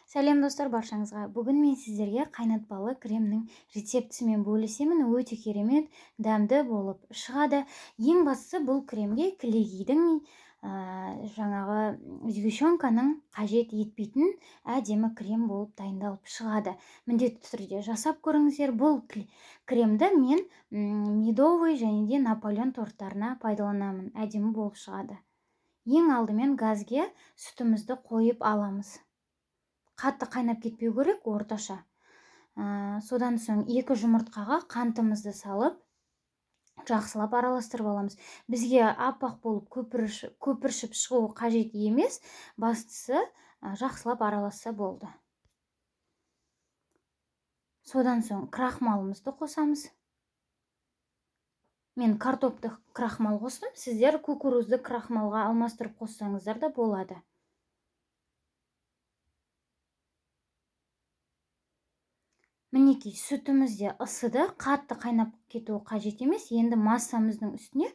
Сәлем, достар, баршаңызға! Бүгін мен сіздерге қайнатпалы кремнің рецептісімен бөлісемін. Өте керемет дәмді болып шығады. Ең бастысы, бұл кремге кілегейдің, жаңағы сгущенканың қажет етпейтін әдемі крем болып дайындалып шығады. Міндетті түрде жасап көріңіздер. Бұл кремді мен медовый және де наполеон торттарына пайдаланамын, әдемі болып шығады. Ең алдымен газге сүтімізді қойып аламыз. Қатты қайнап кетпеу керек, орташа. Содан соң екі жұмыртқаға қантымызды салып, жақсылап араластырып аламыз. Бізге аппақ болып көпіршіп шығуы қажет емес, бастысы жақсылап араласса болды. Содан соң крахмалымызды қосамыз. Мен картопты крахмал қостым, сіздер кукурузды крахмалға алмастырып қоссаңыздар да болады. Мінекей, сүтіміз де ысыды, қатты қайнап кетуі қажет емес. Енді массамыздың үстіне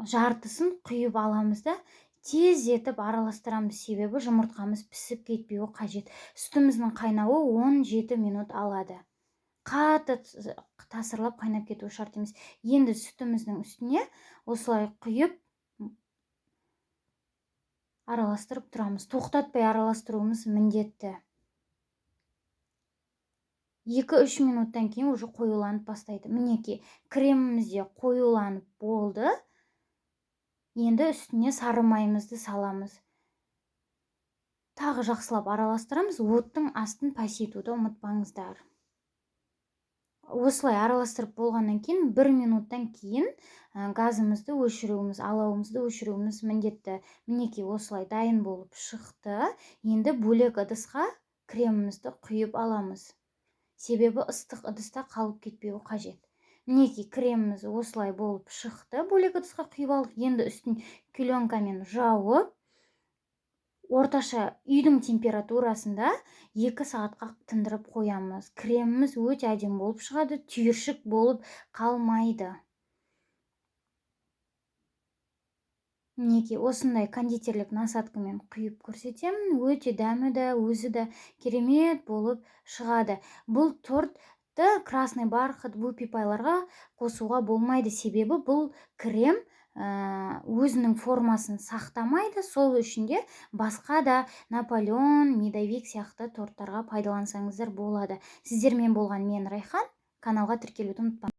жартысын құйып аламыз да, тездетіп араластырамыз, себебі жұмыртқамыз пісіп кетпеуі қажет. Сүтіміздің қайнауы 17 минут алады, қатты тасырлап қайнап кетуі шарт емес. Енді сүтіміздің үстіне осылай құйып, араластырып тұрамыз. Тоқтатпай араластыруымыз міндетті. 2-3 минуттан кейін уже қоюланып бастайды. Мінекей, креміміз де қоюланып болды. Енді үстіне сары майымызды саламыз, тағы жақсылап араластырамыз. Оттың астын пәсейтуді ұмытпаңыздар. Осылай араластырып болғаннан кейін, бір минуттан кейін газымызды өшіруіміз, алауымызды өшіруіміз міндетті. Мінекей, осылай дайын болып шықты. Енді бөлек ыдысқа кремімізді құйып аламыз, себебі ыстық ыдыста қалып кетпеуі қажет. Мінекей, креміміз осылай болып шықты. Бөлек ыдысқа құйып алдық. Енді үстін пленкамен жауып, орташа үйдің температурасында 2 сағатқа тындырып қоямыз. Креміміз өте әдемі болып шығады, түйіршік болып қалмайды. Мінекей, осындай кондитерлік насадкамен құйып көрсетемін. Өте дәмі де, өзі де керемет болып шығады. Бұл тортты Красный бархат, Вупи Пайларға қосуға болмайды, себебі бұл крем өзінің формасын сақтамайды. Сол үшін де басқа да наполеон, медовик сияқты торттарға пайдалансаңыздар болады. Сіздермен болған мен, Райхан. Каналға тіркелуді ұмытпаңыз.